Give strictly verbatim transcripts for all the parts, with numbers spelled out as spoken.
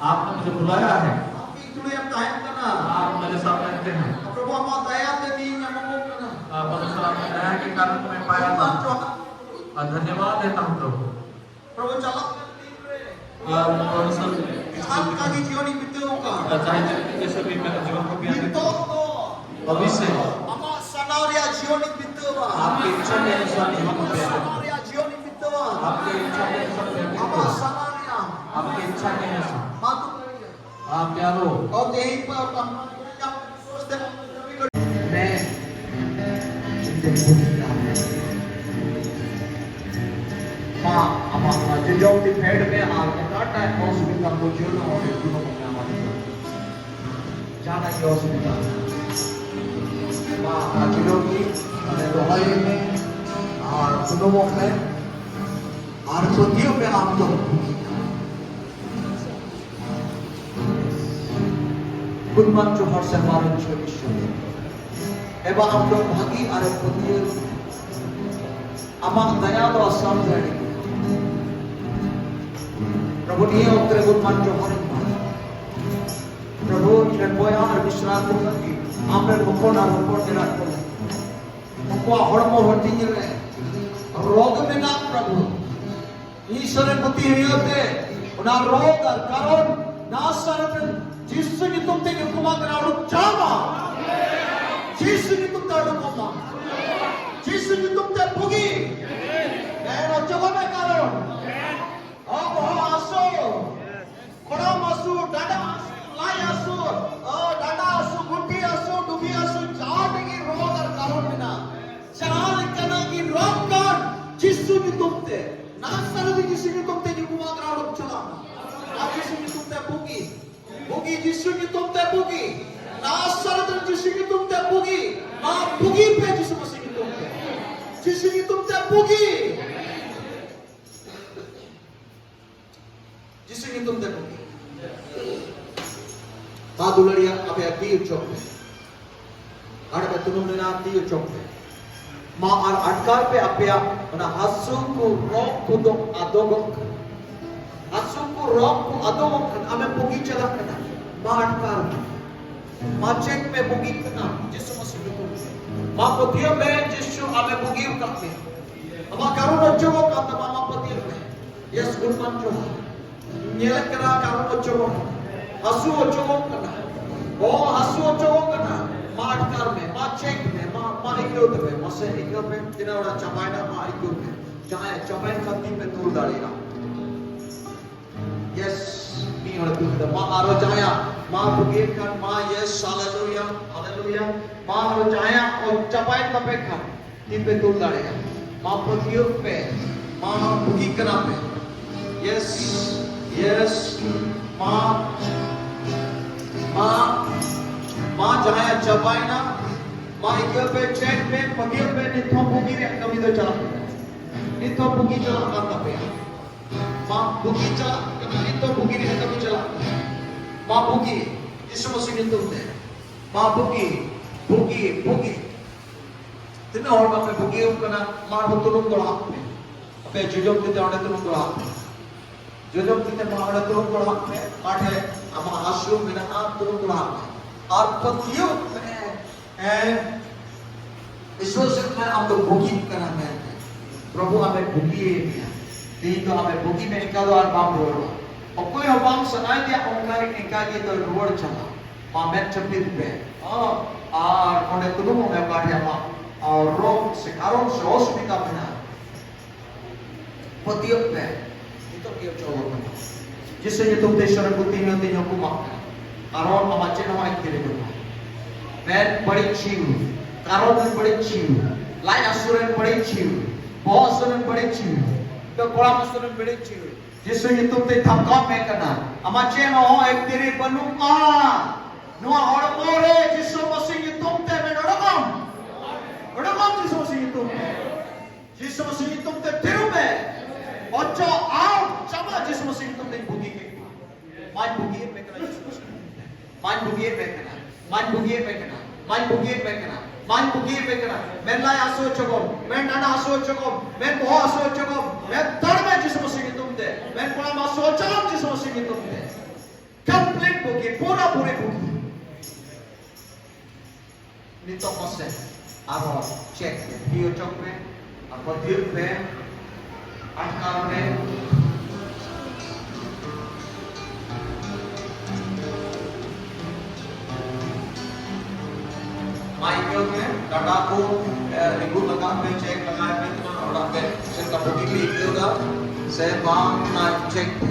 आपने मुझे बुलाया है। ᱟᱢ ᱤᱧ ᱛᱩᱞᱩᱡ ᱮᱢ ᱛᱟᱦᱮᱱ ᱠᱟᱱᱟ᱾ आप मेरे साथ रहते हैं। ᱯᱨᱚᱵᱷᱩ, ᱟᱢᱟᱜ ᱫᱟᱭᱟ ᱛᱮ ᱤᱧ ᱧᱟᱢᱚᱜ ᱠᱟᱱᱟ᱾ परमेश्वर, आपकी दया के कारण मैं पाया हूँ। और धन्यवाद देता हूँ प्रभु। ᱯᱨᱚᱵᱷᱩ, ᱪᱟᱞᱟᱜ ᱠᱟᱱ ᱫᱤᱱ ᱨᱮ ᱟᱨ ᱯᱨᱚᱵᱷᱩ, ᱡᱟᱦᱟᱸ ᱞᱮᱠᱟ ᱜᱮ ᱡᱤᱭᱚᱱᱤᱧ ᱵᱤᱛᱟᱹᱣ ᱟᱠᱟᱫ, ᱪᱟᱦᱮ ᱡᱮᱥᱮ ᱵᱷᱤ ᱢᱮᱨᱟ ᱡᱤᱵᱚᱱ ᱠᱚ ᱵᱤᱛᱟᱹᱣ ᱱᱤᱛᱚᱜ ᱫᱚ, ᱵᱷᱚᱵᱤᱥᱭᱚ ᱟᱢᱟᱜ ᱥᱟᱱᱟ ᱨᱮᱭᱟᱜ ᱡᱤᱭᱚᱱᱤᱧ ᱵᱤᱛᱟᱹᱣᱟ᱾ ᱟᱢᱟᱜ ᱥᱟᱱᱟ ᱨᱮᱭᱟᱜ ᱡᱤᱭᱚᱱᱤᱧ ᱵᱤᱛᱟᱹᱣᱟ᱾ ᱟᱢᱟᱜ ᱥᱟᱱᱟ ᱨᱮᱭᱟᱜ ᱢᱟ ᱛᱚ ᱠᱟᱹᱢᱤ ᱨᱮ᱾ ᱟᱨ ᱯᱮᱭᱟᱨᱚ, ᱟᱨ ᱛᱮᱦᱮᱧ ᱯᱮ ᱟᱯᱱᱟᱨ ᱠᱚ ᱧᱟᱢ ᱥᱚᱥᱛᱮ ᱢᱮ᱾ ᱤᱧ ᱫᱚ ᱵᱷᱩᱞ ᱠᱟᱱᱟ᱾ ᱢᱟ, ᱟᱢᱟᱜ ᱚᱱᱟ ᱡᱚᱡᱚᱢ ᱛᱤ ᱯᱷᱮᱰ ᱢᱮ ᱟᱨ ᱚᱠᱟᱴᱟᱜ ᱚᱥᱩᱵᱤᱫᱷᱟ ᱵᱩᱡᱷᱟᱹᱣ ᱮᱱᱟ ᱚᱸᱰᱮ ᱫᱩᱲᱩᱵ ᱢᱮ ᱟᱢᱟᱜ ᱡᱚᱡᱚᱢ᱾ ᱡᱟᱦᱟᱱᱟᱜ ᱜᱮ ᱚᱥᱩᱵᱤᱫᱷᱟ᱾ ᱢᱟ, ᱚᱱᱟ ᱡᱚᱡᱚᱢ ᱛᱤ ᱚᱸᱰᱮ ᱫᱚᱦᱚᱭ ᱢᱮ ᱟᱨ ᱫᱩᱲᱩᱵᱚᱜ ᱢᱮ ᱟᱨ ᱯᱟᱹᱛᱭᱟᱹᱣ ᱢᱮ ᱟᱢ ᱫᱚ ᱜᱩᱱᱢᱟᱱ ᱡᱚᱦᱟᱨ ᱥᱮᱨᱢᱟ ᱨᱮᱱ ᱪᱷᱚᱭ ᱤᱥᱚᱨ᱾ ᱮᱵᱟ ᱟᱢ ᱫᱚ ᱵᱷᱟᱹᱜᱤ ᱟᱨ ᱯᱟᱹᱛᱭᱟᱹᱣ᱾ ᱟᱢᱟᱜ ᱫᱟᱭᱟ ᱫᱚ ᱟᱥᱟᱢ ᱫᱟᱲᱮ᱾ ᱯᱨᱚᱵᱷᱩ, ᱱᱤᱭᱟᱹ ᱚᱠᱛᱮ ᱨᱮ ᱜᱩᱱᱢᱟᱱ ᱡᱚᱦᱟᱨ ᱤᱧ ᱮᱢᱟ᱾ ᱯᱨᱚᱵᱷᱩ, ᱤᱧ ᱨᱮᱱ ᱵᱚᱭᱦᱟ ᱟᱨ ᱢᱤᱥᱨᱟ ᱠᱚ ᱞᱟᱹᱜᱤᱫ, ᱟᱢ ᱨᱮᱱ ᱦᱚᱯᱚᱱ ᱟᱨ ᱦᱚᱯᱚᱱ ᱮᱨᱟ ᱠᱚ ᱞᱟᱹᱜᱤᱫ, ᱩᱱᱠᱩᱣᱟᱜ ᱦᱚᱲᱢᱚ ᱦᱟᱹᱴᱤᱧ ᱨᱮ ᱨᱳᱜᱽ ᱢᱮᱱᱟᱜ, ᱯᱨᱚᱵᱷᱩ᱾ ᱤᱥᱚᱨ ᱨᱮ ᱯᱟᱹᱛᱭᱟᱹᱣ ᱦᱩᱭᱩᱜ ᱛᱮ ᱚᱱᱟ ᱨᱳᱜᱽ ᱟᱨ ᱠᱟᱨᱚᱱ ᱱᱟᱥᱟᱨᱮᱛ ᱨᱮᱱ ᱡᱤᱥᱩ ᱧᱩᱛᱩᱢ ᱛᱮ ᱧᱩᱛᱩᱢᱟᱜ ᱠᱟᱱᱟ, ᱩᱰᱩᱠ ᱪᱟᱞᱟᱜ ᱢᱟ᱾ ᱡᱤᱥᱩ ᱧᱩᱛᱩᱢ ᱛᱮ ᱩᱰᱩᱠᱚᱜ ᱢᱟ᱾ ᱡᱤᱥᱩ ᱧᱩᱛᱩᱢ ᱛᱮ ᱵᱩᱜᱤ᱾ ᱢᱮᱱ ᱚᱪᱚ ᱢᱮ ᱠᱟᱨᱚᱱ᱾ ᱚ, ᱵᱚᱦᱚᱜ ᱦᱟᱹᱥᱩ, ᱠᱚᱲᱟᱢ ᱦᱟᱹᱥᱩ, ᱰᱟᱸᱰᱟ ᱦᱟᱹᱥᱩ, ᱞᱟᱡ ᱦᱟᱹᱥᱩ, ᱚ, ᱰᱟᱸᱰᱟ ᱦᱟᱹᱥᱩ, ᱜᱩᱱᱴᱷᱤ ᱦᱟᱹᱥᱩ, ᱰᱩᱵᱤ ᱦᱟᱹᱥᱩ, ᱡᱟᱦᱟᱸ ᱨᱮᱜᱮ ᱨᱳᱜᱽ ᱟᱨ ᱠᱟᱨᱚᱱ ᱢᱮᱱᱟᱜ, ᱡᱟᱦᱟᱸ ᱞᱮᱠᱟᱱᱟᱜ ᱜᱮ ᱨᱳᱜᱽ ᱠᱟᱱ, ᱡᱤᱥᱩ ᱧᱩᱛᱩᱢ ᱛᱮ, ᱱᱟᱥᱟᱨᱮᱛ ᱡᱤᱥᱩ ᱧᱩᱛᱩᱢ ᱛᱮ ᱧᱩᱛᱩᱢᱟᱜ ᱠᱟᱱᱟ, ᱩᱰᱩᱠ ᱪᱟᱞᱟᱜ ᱢᱟ᱾ ᱟᱨ ᱡᱤᱥᱩ ᱧᱩᱛᱩᱢ ᱛᱮ ᱵᱩᱜᱤ, ᱵᱩᱜᱤ, ᱡᱤᱥᱩ ᱧᱩᱛᱩᱢ ᱛᱮ ᱵᱩᱜᱤ, ᱱᱟᱥᱟᱨᱮᱛ ᱨᱮᱱ ᱡᱤᱥᱩ ᱧᱩᱛᱩᱢ ᱛᱮ ᱵᱩᱜᱤ, ᱢᱟ ᱵᱩᱜᱤ ᱯᱮ ᱡᱤᱥᱩ ᱢᱟᱥᱤ ᱧᱩᱛᱩᱢ ᱛᱮ, ᱡᱤᱥᱩ ᱧᱩᱛᱩᱢ ᱛᱮ ᱵᱩᱜᱤ᱾ ᱡᱤᱥᱩ ᱧᱩᱛᱩᱢ ᱛᱮ ᱵᱩᱜᱤ᱾ ᱢᱟ ᱫᱩᱞᱟᱹᱲᱤᱭᱟᱹ, ᱟᱯᱮᱭᱟᱜ ᱛᱤ ᱩᱪᱚᱠ ᱯᱮ᱾ ᱟᱨ ᱯᱮ ᱛᱩᱱᱩᱢ ᱞᱮᱱᱟ, ᱛᱤ ᱩᱪᱚᱠ ᱯᱮ᱾ ᱢᱟ ᱟᱨ ᱟᱴᱠᱟᱨ ᱯᱮ, ᱟᱯᱮᱭᱟᱜ ᱚᱱᱟ ᱦᱟᱹᱥᱩ ᱠᱚ, ᱨᱳᱜᱽ ᱠᱚᱫᱚ ᱟᱫᱚᱜᱚᱜ ᱠᱟᱱᱟ᱾ ᱦᱟᱹᱥᱩ ᱠᱚ, ᱨᱚᱠ ᱠᱚ ᱟᱫᱚᱜ ᱠᱟᱱᱟ, ᱟᱢᱮ ᱵᱩᱜᱤ ᱪᱟᱞᱟᱜ ᱠᱟᱱᱟ, ᱢᱟ ᱟᱴᱠᱟᱨ ᱢᱮ᱾ ᱢᱟ ᱪᱮᱠ ᱢᱮ, ᱵᱩᱜᱤᱜ ᱠᱟᱱᱟ, ᱡᱤᱥᱩ ᱢᱟᱥᱤ ᱧᱩᱛᱩᱢ ᱛᱮ᱾ ᱢᱟ ᱯᱟᱹᱛᱭᱟᱹᱣ ᱢᱮ, ᱡᱤᱥᱩ ᱟᱢᱮ ᱵᱩᱜᱤ ᱟᱠᱟᱫ ᱢᱮ᱾ ᱟᱢᱟᱜ ᱠᱟᱨᱚᱱ ᱚᱪᱚᱜᱚᱜ ᱠᱟᱱ ᱛᱟᱢᱟ, ᱢᱟ ᱯᱟᱹᱛᱭᱟᱹᱣ ᱢᱮ᱾ ᱭᱮᱥ, ᱜᱩᱰ ᱢᱚᱨᱱᱤᱝ ᱡᱚᱦᱟᱨ᱾ ᱧᱮᱞᱮᱫ ᱠᱟᱱᱟ, ᱠᱟᱨᱚᱱ ᱚᱪᱚᱜᱚᱜ ᱠᱟᱱᱟ, ᱦᱟᱹᱥᱩ ᱚᱪᱚᱜᱚᱜ ᱠᱟᱱᱟ, ᱵᱚᱦᱚᱜ ᱦᱟᱹᱥᱩ ᱚᱪᱚᱜᱚᱜ ᱠᱟᱱᱟ, ᱢᱟ ᱟᱴᱠᱟᱨ ᱢᱮ, ᱢᱟ ᱪᱮᱠ ᱢᱮ, ᱢᱟ, ᱢᱟ ᱟᱹᱭᱠᱟᱹᱣ ᱛᱟᱯᱮ, ᱢᱟᱥᱮ ᱟᱹᱭᱠᱟᱹᱣ ᱯᱮ, ᱛᱤᱱᱟᱹᱜ ᱦᱚᱲᱟᱜ ᱪᱟᱵᱟᱭᱮᱱᱟ, ᱢᱟ ᱟᱹᱭᱠᱟᱹᱣ ᱯᱮ᱾ ᱡᱟᱦᱟᱸᱭᱟᱜ ᱪᱟᱵᱟᱭᱮᱱ ᱠᱷᱟᱱ ᱛᱤ ᱯᱮ ᱛᱩᱞ ᱫᱟᱲᱮᱭᱟᱜᱼᱟ᱾ ᱭᱮᱥ, ᱢᱤᱫ ᱦᱚᱲ ᱛᱩᱞ ᱠᱮᱫᱟ᱾ ᱢᱟ ᱟᱨᱚ ᱡᱟᱦᱟᱸᱭᱟᱜ, ᱢᱟ ᱵᱩᱜᱤᱭᱮᱱ ᱠᱷᱟᱱ, ᱢᱟ ᱭᱮᱥ, ᱦᱟᱞᱮᱞᱩᱭᱟ, ᱦᱟᱞᱮᱞᱩᱭᱟ᱾ ᱢᱟ ᱟᱨᱚ ᱡᱟᱦᱟᱸᱭᱟᱜ ᱪᱟᱵᱟᱭᱮᱱ ᱛᱟᱯᱮ ᱠᱷᱟᱱ, ᱛᱤ ᱯᱮ ᱛᱩᱞ ᱫᱟᱲᱮᱭᱟᱜᱼᱟ᱾ ᱢᱟ ᱯᱟᱹᱛᱭᱟᱹᱣ ᱯᱮ, ᱢᱟ ᱵᱩᱜᱤ ᱠᱟᱱᱟ ᱯᱮ᱾ ᱭᱮᱥ, ᱭᱮᱥ, ᱢᱟ, ᱢᱟ, ᱢᱟ ᱡᱟᱦᱟᱸᱭᱟᱜ ᱪᱟᱵᱟᱭᱮᱱᱟ, ᱢᱟ ᱟᱹᱭᱠᱟᱹᱣ ᱯᱮ, ᱪᱮᱠ ᱯᱮ, ᱯᱟᱹᱛᱭᱟᱹᱣ ᱯᱮ, ᱱᱤᱛ ᱦᱚᱸ ᱵᱩᱜᱤ ᱨᱮᱭᱟᱜ ᱠᱟᱹᱢᱤ ᱫᱚ ᱪᱟᱞᱟᱜ ᱠᱟᱱᱟ᱾ ᱱᱤᱛ ᱦᱚᱸ ᱵᱩᱜᱤ ᱪᱟᱞᱟᱜ ᱠᱟᱱ ᱛᱟᱯᱮᱭᱟ᱾ ᱢᱟ ᱵᱩᱜᱤ ᱪᱟᱞᱟᱜ ᱠᱟᱱᱟ, ᱱᱤᱛ ᱫᱚ ᱵᱩᱜᱤ ᱨᱮᱭᱟᱜ ᱠᱟᱹᱢᱤ ᱪᱟᱞᱟᱜ ᱠᱟᱱᱟ᱾ ᱢᱟ ᱵᱩᱜᱤ, ᱡᱤᱥᱩ ᱢᱟᱥᱤ ᱧᱩᱛᱩᱢ ᱛᱮ᱾ ᱢᱟ ᱵᱩᱜᱤ, ᱵᱩᱜᱤ, ᱵᱩᱜᱤ᱾ ᱛᱤᱱᱟᱹᱜ ᱦᱚᱲ ᱵᱟᱯᱮ ᱵᱩᱜᱤ ᱠᱟᱱᱟ? ᱢᱟ ᱟᱨᱦᱚᱸ ᱛᱩᱱᱩᱢ ᱫᱚᱦᱲᱟᱜ ᱯᱮ᱾ ᱟᱯᱮ ᱡᱚᱡᱚᱢ ᱛᱤ ᱛᱮ ᱚᱸᱰᱮ ᱛᱩᱱᱩᱢ ᱫᱚᱦᱲᱟᱜ ᱯᱮ᱾ ᱡᱚᱡᱚᱢ ᱛᱤ ᱛᱮ ᱢᱟ ᱚᱸᱰᱮ ᱛᱩᱱᱩᱢ ᱫᱚᱦᱲᱟᱜ ᱯᱮ᱾ ᱚᱠᱟ ᱴᱷᱮᱱ ᱟᱢᱟᱜ ᱦᱟᱹᱥᱩ ᱢᱮᱱᱟᱜᱼᱟ, ᱛᱩᱱᱩᱢ ᱫᱚᱦᱲᱟᱜ ᱯᱮ᱾ ᱟᱨ ᱯᱟᱹᱛᱭᱟᱹᱣ ᱯᱮ᱾ ᱦᱮᱸ, ᱵᱤᱥᱣᱟᱥ ᱢᱮ, ᱟᱢ ᱫᱚ ᱵᱩᱜᱤᱜ ᱠᱟᱱᱟ ᱢᱮᱱᱛᱮ᱾ ᱯᱨᱚᱵᱷᱩ ᱟᱢᱮ ᱵᱩᱜᱤᱭᱮᱫ ᱢᱮᱭᱟ᱾ ᱛᱮᱦᱮᱧ ᱫᱚ ᱟᱢᱮ ᱵᱩᱜᱤ ᱢᱮ, ᱮᱱᱠᱟ ᱫᱚ ᱟᱨ ᱵᱟᱢ ᱨᱩᱣᱟᱹᱲᱚᱜᱼᱟ᱾ ᱚᱠᱚᱭ ᱦᱚᱸ ᱵᱟᱢ ᱥᱟᱱᱟᱭᱮᱫᱮᱭᱟ, ᱚᱱᱠᱟ ᱜᱮ ᱮᱱᱠᱟ ᱜᱮ ᱫᱚ ᱨᱩᱣᱟᱹᱲ ᱪᱟᱞᱟᱜ᱾ ᱢᱟ ᱢᱮᱫ ᱪᱟᱹᱯᱤᱫ ᱯᱮ᱾ ᱦᱚᱸ, ᱟᱨ ᱚᱸᱰᱮ ᱛᱩᱱᱩᱢᱚᱜ ᱢᱮ, ᱚᱠᱟ ᱴᱷᱮᱱ ᱟᱢᱟᱜ, ᱟᱨ, ᱨᱳᱜᱽ ᱥᱮ ᱠᱟᱨᱚᱱ ᱥᱮ ᱚᱥᱩᱵᱤᱫᱷᱟ ᱢᱮᱱᱟᱜᱼᱟ᱾ ᱯᱟᱹᱛᱭᱟᱹᱣ ᱯᱮ, ᱱᱤᱛᱚᱜ ᱜᱮ ᱚᱪᱚᱜᱚᱜ ᱠᱟᱱᱟ᱾ ᱡᱤᱥᱩ ᱧᱩᱛᱩᱢ ᱛᱮ ᱤᱥᱚᱨ ᱮ ᱵᱩᱫᱷᱤ ᱧᱩᱛᱩᱢ ᱧᱩᱛᱩᱢ ᱠᱚ ᱮᱢᱟᱜ ᱠᱟᱱᱟ᱾ ᱠᱟᱨᱚᱱ ᱟᱢᱟᱜ ᱪᱮᱫ ᱦᱚᱸ ᱟᱡ ᱛᱮ ᱵᱟᱹᱱᱩᱜᱼᱟ᱾ ᱢᱮᱫ ᱵᱟᱹᱲᱤᱡ ᱪᱷᱤᱣ, ᱠᱟᱨᱚᱱ ᱨᱮᱱ ᱵᱟᱹᱲᱤᱡ ᱪᱷᱤᱣ, ᱞᱟᱡ ᱦᱟᱹᱥᱩ ᱨᱮᱱ ᱵᱟᱹᱲᱤᱡ ᱪᱷᱤᱣ, ᱵᱚᱦᱚᱜ ᱦᱟᱹᱥᱩ ᱨᱮᱱ ᱵᱟᱹᱲᱤᱡ ᱪᱷᱤᱣ, ᱠᱚᱲᱟᱢ ᱦᱟᱹᱥᱩ ᱨᱮᱱ ᱵᱟᱹᱲᱤᱡ ᱪᱷᱤᱣ, ᱡᱤᱥᱩ ᱧᱩᱛᱩᱢ ᱛᱮ ᱫᱷᱟᱯᱠᱟᱣ ᱢᱮ ᱠᱟᱱᱟ᱾ ᱟᱢᱟᱜ ᱪᱮᱫ ᱦᱚᱸ ᱮᱠᱛᱤᱨᱤ ᱵᱟᱹᱱᱩᱜᱼᱟ᱾ ᱱᱚᱣᱟ ᱦᱚᱲᱢᱚ ᱨᱮ ᱡᱤᱥᱩ ᱢᱟᱥᱤ ᱧᱩᱛᱩᱢ ᱛᱮ ᱢᱮᱱ ᱚᱰᱚᱠᱚᱜ᱾ ᱚᱰᱚᱠᱚᱜ ᱡᱤᱥᱩ ᱢᱟᱥᱤ ᱧᱩᱛᱩᱢ ᱛᱮ᱾ ᱡᱤᱥᱩ ᱢᱟᱥᱤ ᱧᱩᱛᱩᱢ ᱛᱮ ᱛᱷᱤᱨᱚᱜ ᱢᱮ᱾ ᱚᱪᱚᱜ ᱟᱢ ᱪᱟᱵᱟ ᱡᱤᱥᱩ ᱢᱟᱥᱤ ᱧᱩᱛᱩᱢ ᱛᱮᱧ ᱵᱩᱜᱤ ᱠᱮᱫ ᱠᱚᱣᱟ᱾ ᱢᱟᱧ ᱵᱩᱜᱤᱭᱮᱫ ᱢᱮ ᱠᱟᱱᱟ ᱡᱤᱥᱩ ᱢᱟᱥᱤ ᱧᱩᱛᱩᱢ ᱛᱮ᱾ ᱢᱟᱧ ᱵᱩᱜᱤᱭᱮᱫ ᱢᱮ ᱠᱟᱱᱟ᱾ ᱢᱟᱧ ᱵᱩᱜᱤᱭᱮᱫ ᱢᱮ ᱠᱟᱱᱟ᱾ ᱢᱟᱧ ᱵᱩᱜᱤᱭᱮᱫ ᱢᱮ ᱠᱟᱱᱟ᱾ ᱢᱟᱧ ᱵᱩᱜᱤ ᱟᱯᱮ ᱠᱟᱱᱟ᱾ ᱢᱮᱱ ᱞᱟᱡ ᱦᱟᱹᱥᱩ ᱦᱚᱪᱚ ᱠᱚᱢ, ᱢᱮᱱ ᱰᱟᱸᱰᱟ ᱦᱟᱹᱥᱩ ᱦᱚᱪᱚ ᱠᱚᱢ, ᱢᱮᱱ ᱵᱚᱦᱚᱜ ᱦᱟᱹᱥᱩ ᱦᱚᱪᱚ ᱠᱚᱢ, ᱢᱮᱱ ᱫᱟᱹᱲ ᱢᱮ ᱡᱤᱥᱩ ᱢᱟᱹᱥᱤ ᱧᱩᱛᱩᱢ ᱛᱮ, ᱢᱮᱱ ᱠᱚᱲᱟᱢ ᱦᱟᱹᱥᱩ ᱦᱚᱪᱚ ᱠᱚᱢ ᱡᱤᱥᱩ ᱢᱟᱹᱥᱤ ᱧᱩᱛᱩᱢ ᱛᱮ᱾ ᱠᱚᱢᱯᱞᱤᱴ ᱵᱩᱜᱤ, ᱯᱩᱨᱟᱹ ᱯᱩᱨᱤ ᱵᱩᱜᱤ᱾ ᱱᱤᱛᱚᱜ ᱢᱟᱥᱮ ᱟᱨᱦᱚᱸ ᱪᱮᱠ ᱛᱮ ᱛᱷᱤᱨ ᱚᱪᱚᱜ ᱢᱮ, ᱟᱨᱦᱚᱸ ᱛᱷᱤᱨ ᱯᱮ, ᱟᱴᱠᱟᱣ ᱢᱮ᱾ ᱢᱟ ᱟᱹᱭᱠᱟᱹᱣ ᱢᱮ, ᱰᱟᱸᱰᱟ ᱠᱚ, ᱮ, ᱨᱤᱸᱜᱩᱫ ᱞᱟᱜᱟᱣ ᱯᱮ, ᱪᱮᱠ ᱞᱟᱜᱟᱣ ᱯᱮ, ᱛᱤᱱᱟᱹᱜ ᱚᱲᱟᱜ ᱯᱮ, ᱪᱮᱫ ᱞᱮᱠᱟ ᱵᱩᱜᱤ ᱯᱮ ᱟᱹᱭᱠᱟᱹᱣ ᱫᱟ ᱥᱮ ᱵᱟᱝ, ᱚᱱᱟ ᱪᱮᱠ ᱯᱮ᱾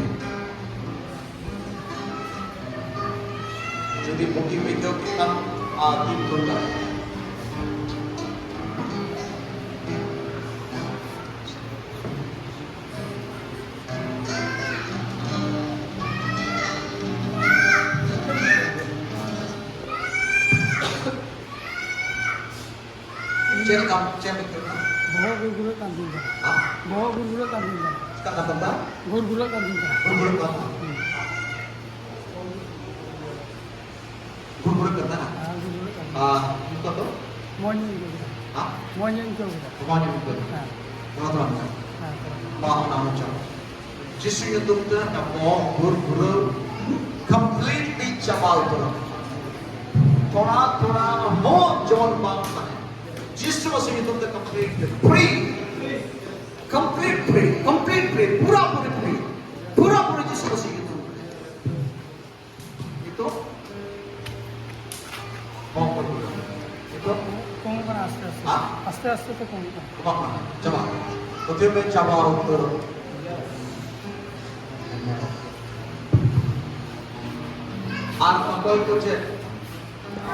ᱡᱩᱫᱤ ᱵᱩᱜᱤ ᱯᱮ ᱟᱹᱭᱠᱟᱹᱣ ᱠᱮᱫ ᱠᱷᱟᱱ, ᱟᱨ ᱛᱤᱱ ᱜᱷᱚᱱᱴᱟ᱾ ᱪᱮᱫ ᱞᱮᱠᱟ, ᱪᱮᱫ ᱞᱮᱠᱟ? ᱵᱚᱦᱚᱜ ᱜᱩᱨᱜᱩᱨᱟᱹᱜ ᱠᱟᱱ ᱛᱤᱧ ᱠᱟᱱᱟ᱾ ᱦᱮᱸ? ᱵᱚᱦᱚᱜ ᱜᱩᱨᱜᱩᱨᱟᱹᱜ ᱠᱟᱱ ᱛᱤᱧ ᱠᱟᱱᱟ᱾ ᱪᱮᱠᱟ ᱠᱟᱱ ᱛᱟᱢ ᱫᱟ? ᱜᱩᱨᱜᱩᱨᱟᱹᱜ ᱠᱟᱱ ᱛᱤᱧ ᱠᱟᱱᱟ᱾ ᱜᱩᱨᱜᱩᱨᱟᱹᱜ ᱠᱟᱱ ᱛᱟᱢᱟ? ᱦᱩᱸ᱾ ᱜᱩᱨᱜᱩᱨᱟᱹᱜ ᱠᱟᱱ ᱛᱟᱦᱮᱱᱟ? ᱦᱮᱸ, ᱜᱩᱨᱜᱩᱨᱟᱹᱜ ᱠᱟᱱ ᱛᱤᱧ ᱠᱟᱱᱟ᱾ ᱟᱨ ᱱᱤᱛᱚᱜ ᱫᱚ? ᱢᱚᱡᱽ ᱧᱚᱜ ᱤᱧ ᱟᱹᱭᱠᱟᱹᱣ ᱠᱮᱫᱟ᱾ ᱦᱮᱸ? ᱢᱚᱡᱽ ᱧᱚᱜ ᱤᱧ ᱟᱹᱭᱠᱟᱹᱣ ᱠᱮᱫᱟ᱾ ᱢᱚᱡᱽ ᱧᱚᱜ ᱤᱧ ᱟᱹᱭᱠᱟᱹᱣ ᱠᱮᱫᱟ᱾ ᱦᱮᱸ᱾ ᱛᱷᱚᱲᱟ ᱛᱷᱚᱲᱟ ᱢᱮᱱᱟᱜᱼᱟ᱾ ᱦᱮᱸ, ᱛᱷᱚᱲᱟ᱾ ᱵᱟ, ᱚᱱᱟ ᱢᱚᱪᱟ᱾ ᱡᱤᱥᱩ ᱧᱩᱛᱩᱢ ᱛᱮ ᱚᱱᱟ ᱵᱚᱦᱚᱜ ᱜᱩᱨᱜᱩᱨᱟᱹ completely ᱪᱟᱵᱟ ᱩᱛᱟᱹᱨᱚᱜ᱾ ᱛᱷᱚᱲᱟ ᱛᱷᱚᱲᱟ ᱦᱚᱸ ᱡᱮᱢᱚᱱ ᱵᱟᱝ ᱛᱟᱦᱮᱸ᱾ ᱡᱤᱥᱩ ᱢᱟᱹᱥᱤ ᱧᱩᱛᱩᱢ ᱛᱮ complete free, complete free, complete free, ᱯᱩᱨᱟᱹ ᱯᱩᱨᱤ free, ᱯᱩᱨᱟᱹ ᱯᱩᱨᱤ ᱡᱤᱥᱩ ᱢᱟᱹᱥᱤ ᱧᱩᱛᱩᱢ ᱛᱮ᱾ ᱱᱤᱛᱚᱜ ᱵᱚᱦᱚᱜ ᱜᱩᱨᱜᱩᱨᱟᱹ᱾ ᱱᱤᱛᱚᱜ ᱠᱚᱢᱚᱜ ᱠᱟᱱᱟ ᱟᱥᱛᱮ ᱟᱥᱛᱮ᱾ ᱦᱮᱸ? ᱟᱥᱛᱮ ᱟᱥᱛᱮ ᱛᱮ ᱠᱚᱢᱚᱜ ᱠᱟᱱᱟ᱾ ᱠᱚᱢᱚᱜ ᱠᱟᱱᱟ᱾ ᱪᱟᱵᱟ᱾ ᱯᱨᱚᱛᱷᱚᱢ ᱨᱮ ᱪᱟᱵᱟ ᱩᱛᱟᱹᱨ᱾ ᱟᱨ ᱚᱠᱚᱭ ᱠᱚ ᱪᱮᱫ?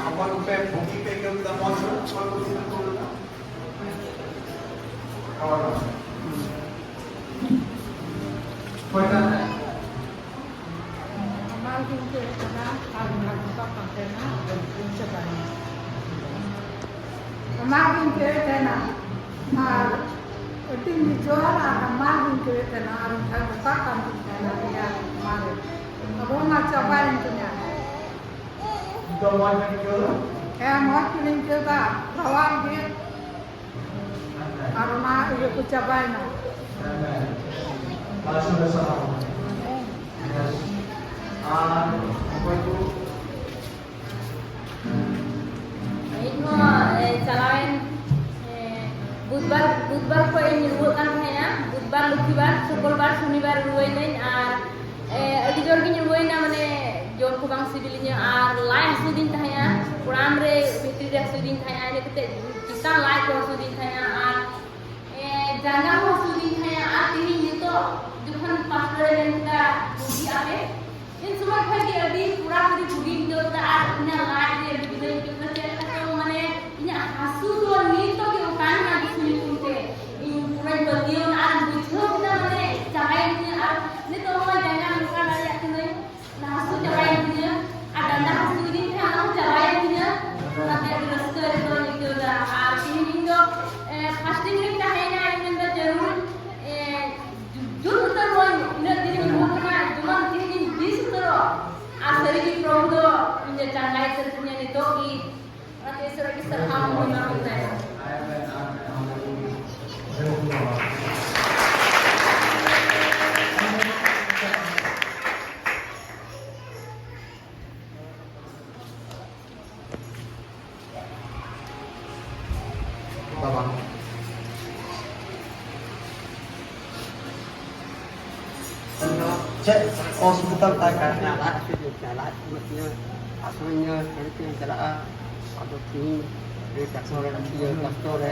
ᱚᱠᱚᱭ ᱠᱚᱯᱮ ᱵᱩᱜᱤ ᱯᱮ ᱟᱹᱭᱠᱟᱹᱣ ᱠᱮᱫᱟ, ᱢᱚᱡᱽ ᱧᱚᱜ? ᱚᱠᱚᱭ ᱠᱚ ᱵᱩᱜᱤ ᱯᱮ ᱟᱹᱭᱠᱟᱹᱣ ᱠᱮᱫᱟ? ᱦᱳᱭ᱾ ᱚᱠᱚᱭᱴᱟᱜ? ᱦᱟᱢᱟᱞ ᱜᱤᱧ ᱟᱹᱭᱠᱟᱹᱣᱮᱫ ᱛᱟᱦᱮᱱᱟ, ᱟᱨ ᱚᱱᱟ ᱜᱷᱚᱴᱟᱜ ᱠᱟᱱ ᱛᱟᱦᱮᱱᱟ, ᱟᱫᱚ ᱪᱟᱵᱟᱭᱮᱱᱟ᱾ ᱦᱟᱢᱟᱞ ᱜᱤᱧ ᱟᱹᱭᱠᱟᱹᱣᱮᱫ ᱛᱟᱦᱮᱱᱟ, ᱟᱨ ᱟᱹᱰᱤ ᱱᱤᱡᱚᱨ ᱟᱨ ᱦᱟᱢᱟᱞ ᱜᱤᱧ ᱟᱹᱭᱠᱟᱹᱣᱮᱫ ᱛᱟᱦᱮᱱᱟ, ᱟᱨ ᱚᱱᱠᱟ ᱜᱷᱚᱴᱟᱜ ᱠᱟᱱ ᱛᱤᱧ ᱛᱟᱦᱮᱱᱟ ᱨᱮᱭᱟᱲ ᱦᱟᱢᱟᱞ ᱨᱮ᱾ ᱟᱫᱚ ᱚᱱᱟ ᱪᱟᱵᱟᱭᱮᱱ ᱛᱤᱧᱟ᱾ ᱱᱤᱛᱚᱜ ᱢᱚᱡᱽ ᱵᱮᱱ ᱟᱹᱭᱠᱟᱹᱣ ᱫᱟ? ᱦᱮᱸ, ᱢᱚᱡᱽ ᱜᱮᱞᱤᱧ ᱟᱹᱭᱠᱟᱹᱣ ᱫᱟ, ᱨᱟᱣᱟᱞ ᱜᱮ᱾ ᱟᱨ ᱚᱱᱟ ᱤᱭᱟᱹ ᱠᱚ ᱪᱟᱵᱟᱭᱮᱱᱟ᱾ ᱟᱨ ᱚᱠᱚᱭ ᱠᱚ? ᱤᱧ ᱦᱚᱸ, ᱮ, ᱪᱟᱞᱟᱣᱮᱱ, ᱮ, ᱵᱩᱫᱷᱵᱟᱨ, ᱵᱩᱫᱷᱵᱟᱨ ᱠᱷᱚᱱ ᱤᱧ ᱨᱩᱣᱟᱹᱜ ᱠᱟᱱ ᱛᱟᱦᱮᱸᱱᱟ᱾ ᱵᱩᱫᱷᱵᱟᱨ, ᱞᱚᱠᱠᱷᱤᱵᱟᱨ, ᱥᱩᱠᱨᱵᱟᱨ, ᱥᱚᱱᱤᱵᱟᱨ ᱨᱩᱣᱟᱹᱭᱱᱟᱹᱧ ᱟᱨ, ᱮ, ᱟᱹᱰᱤ ᱡᱳᱨ ᱜᱤᱧ ᱨᱩᱣᱟᱹᱭᱱᱟ, ᱢᱟᱱᱮ ᱡᱚᱢ ᱠᱚ ᱵᱟᱝ ᱥᱤᱵᱤᱞᱤᱧᱟ ᱟᱨ ᱞᱟᱡ ᱦᱟᱹᱥᱩᱫᱤᱧ ᱛᱟᱦᱮᱸᱜᱼᱟ, ᱠᱚᱲᱟᱢ ᱨᱮ ᱵᱷᱤᱛᱨᱤ ᱨᱮ ᱦᱟᱹᱥᱩᱫᱤᱧ ᱛᱟᱦᱮᱸᱜᱼᱟ, ᱤᱱᱟᱹ ᱠᱟᱛᱮ ᱪᱮᱛᱟᱱ ᱞᱟᱡ ᱠᱚ ᱦᱟᱹᱥᱩᱫᱤᱧ ᱛᱟᱦᱮᱸᱜᱼᱟ ᱟᱨ, ᱮ, ᱡᱟᱸᱜᱟ ᱦᱚᱸ ᱦᱟᱹᱥᱩᱫᱤᱧ ᱛᱟᱦᱮᱸᱜᱼᱟ᱾ ᱟᱨ ᱛᱮᱦᱮᱧ ᱱᱤᱛᱚᱜ ᱡᱚᱠᱷᱚᱱ ᱯᱟᱥᱴᱚᱨᱮ ᱢᱮᱱ ᱠᱮᱫᱟ, "ᱵᱩᱜᱤᱜ ᱟᱯᱮ", ᱩᱱ ᱥᱚᱢᱚᱭ ᱠᱷᱚᱱ ᱜᱮ ᱟᱹᱰᱤ ᱯᱩᱨᱟᱹᱯᱩᱨᱤ ᱵᱩᱜᱤᱧ ᱟᱹᱭᱠᱟᱹᱣ ᱠᱮᱫᱟ ᱟᱨ ᱤᱧᱟᱹᱜ ᱞᱟᱡ ᱨᱮ ᱟᱹᱰᱤ ᱡᱩᱫᱟᱹᱧ ᱟᱹᱭᱠᱟᱹᱣ ᱠᱮᱫᱟ᱾ ᱪᱮᱫ ᱞᱮᱠᱟ ᱪᱚᱝ, ᱢᱟᱱᱮ, ᱤᱧᱟᱹᱜ ᱦᱟᱹᱥᱩ ᱫᱚ ᱱᱤᱛᱚᱜ ᱜᱮ ᱚᱴᱟᱝ ᱮᱱᱟ ᱡᱤᱥᱩ ᱧᱩᱛᱩᱢ ᱛᱮ᱾ ᱤᱧ ᱯᱩᱨᱟᱹᱧ ᱯᱟᱹᱛᱭᱟᱹᱣ ᱮᱱᱟ ᱟᱨ ᱵᱩᱡᱷᱟᱹᱣ ᱠᱮᱫᱟ, ᱢᱟᱱᱮ, ᱪᱟᱵᱟᱭᱮᱱ ᱛᱤᱧᱟᱹ ᱟᱨ ᱱᱤᱛᱚᱜ ᱦᱚᱸ ᱡᱟᱸᱜᱟ ᱱᱚᱝᱠᱟ ᱫᱟᱲᱮᱭᱟᱜ ᱠᱟᱹᱱᱟᱹᱧ᱾ ᱚᱱᱟ ᱦᱟᱹᱥᱩ ᱪᱟᱵᱟᱭᱮᱱ ᱛᱤᱧᱟᱹ ᱟᱨ ᱰᱟᱸᱰᱟ ᱦᱟᱹᱥᱩ ᱤᱫᱤᱧ ᱠᱷᱟᱱ ᱚᱱᱟ ᱦᱚᱸ ᱪᱟᱵᱟᱭᱮᱱ ᱛᱤᱧᱟᱹ᱾ ᱚᱱᱟᱛᱮ ᱟᱹᱰᱤ ᱨᱟᱹᱥᱠᱟᱹ ᱨᱮᱫᱚᱧ ᱟᱹᱭᱠᱟᱹᱣ ᱮᱫᱟ᱾ ᱟᱨ ᱛᱮᱦᱮᱧ ᱤᱧ ᱫᱚ, ᱮ, fasting ᱨᱤᱧ ᱛᱟᱦᱮᱸᱭᱮᱱᱟ, ᱤᱧ ᱢᱮᱱᱫᱟ ᱡᱟᱹᱨᱩᱲ, ᱮ, ᱡᱩ-, ᱡᱩᱛ ᱩᱛᱟᱹᱨ ᱦᱚᱸᱧ, ᱤᱱᱟᱹᱜ ᱫᱤᱱ ᱤᱧ ᱨᱩᱣᱟᱹᱜ ᱠᱟᱱᱟ, ᱡᱮᱢᱚᱱ ᱛᱮᱦᱮᱧ ᱤᱧ ᱵᱮᱥ ᱩᱛᱟᱹᱨᱚᱜ᱾ ᱟᱨ ᱥᱟᱹᱨᱤᱜᱮ ᱯᱨᱚᱵᱷᱩ ᱫᱚ ᱤᱧ ᱫᱚ ᱪᱟᱸᱜᱟᱭ ᱩᱛᱟᱹᱨ ᱠᱤᱫᱤᱧᱟ ᱱᱤᱛᱚᱜ ᱜᱮ᱾ ᱚᱱᱟᱛᱮ ᱤᱥᱚᱨ ᱟᱹᱰᱤ ᱥᱟᱨᱦᱟᱣ ᱦᱚᱸ ᱮᱢᱟ ᱠᱚ ᱛᱟᱭᱟ᱾ ᱵᱟᱵᱟ᱾ ᱪᱮᱫ ᱚᱥᱩᱵᱤᱫᱷᱟ ᱛᱟᱭ ᱠᱟᱱᱟ? ᱞᱟᱡ ᱦᱟᱹᱥᱩ ᱧᱚᱜ ᱠᱟᱱᱟ, ᱞᱟᱡ ᱦᱟᱹᱥᱩ ᱧᱚᱜ ᱠᱟᱱᱟ, ᱟᱥᱟᱢᱤᱧ ᱧᱚᱜ ᱠᱟᱱᱟ, ᱪᱮᱫ ᱤᱧ ᱪᱟᱞᱟᱜᱼᱟ? ᱟᱫᱚ ᱛᱤᱦᱤᱧ ᱰᱟᱠᱛᱚᱨ ᱨᱮ, ᱤᱭᱟᱹ ᱰᱟᱠᱛᱚᱨ ᱨᱮ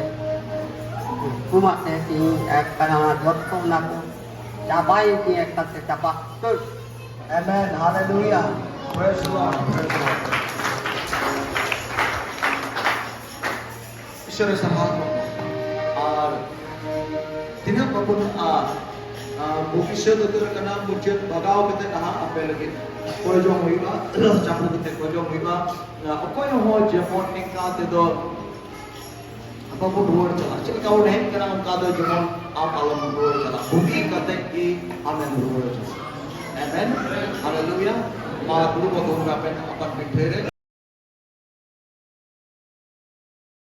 ᱦᱩᱠᱩᱢᱟᱜ ᱛᱮ ᱛᱤᱦᱤᱧ ᱮᱠ ᱛᱟᱲᱟ ᱡᱚᱛᱚ ᱚᱱᱟ ᱠᱚ ᱪᱟᱵᱟᱭᱮᱱ ᱛᱤᱧᱟ, ᱮᱠᱟᱞ ᱛᱮ ᱪᱟᱵᱟ ᱩᱛᱟᱹᱨ᱾ Amen, hallelujah, praise the Lord, praise the Lord. ᱤᱥᱚᱨᱮ ᱥᱟᱨᱦᱟᱣ ᱠᱚ᱾ ᱟᱨ ᱛᱤᱱᱟᱹᱜ ᱵᱟᱵᱚᱱ, ᱟ, ᱟ, ᱵᱷᱚᱵᱤᱥᱥᱚᱛ ᱩᱛᱟᱹᱨ ᱠᱟᱱᱟ, ᱢᱩᱪᱟᱹᱫ ᱵᱟᱜᱟᱣ ᱠᱟᱛᱮ ᱱᱟᱦᱟᱜ ᱟᱯᱮ ᱞᱟᱹᱜᱤᱫ ᱠᱚᱭ ᱡᱚᱝ ᱦᱩᱭᱩᱜᱼᱟ, ᱪᱟᱯᱚ ᱠᱟᱛᱮ ᱠᱚᱭ ᱡᱚᱝ ᱦᱩᱭᱩᱜᱼᱟ᱾ ᱟ, ᱚᱠᱚᱭ ᱦᱚᱸ ᱡᱮᱢᱚᱱ ᱱᱤᱝᱠᱟ ᱛᱮᱫᱚ ᱵᱟᱵᱚᱱ ᱨᱩᱣᱟᱹᱲ ᱪᱟᱞᱟᱜᱼᱟ᱾ ᱪᱮᱫ ᱞᱮᱠᱟ ᱵᱚᱱ ᱦᱮᱡ ᱠᱟᱱᱟ, ᱚᱱᱠᱟ ᱫᱚ ᱡᱮᱢᱚᱱ ᱟᱢ ᱟᱞᱚᱢ ᱨᱩᱣᱟᱹᱲ ᱪᱟᱞᱟᱜ, ᱵᱩᱜᱤ ᱠᱟᱛᱮ ᱜᱮ ᱟᱢᱮᱢ ᱨᱩᱣᱟᱹᱲ ᱪᱟᱞᱟᱜ᱾ Amen, hallelujah. ᱢᱟ ᱫᱩᱲᱩᱵ ᱟᱵᱚᱱ ᱟᱯᱮ ᱟᱯᱟᱱ ᱯᱤᱴᱷᱟᱹ ᱨᱮ᱾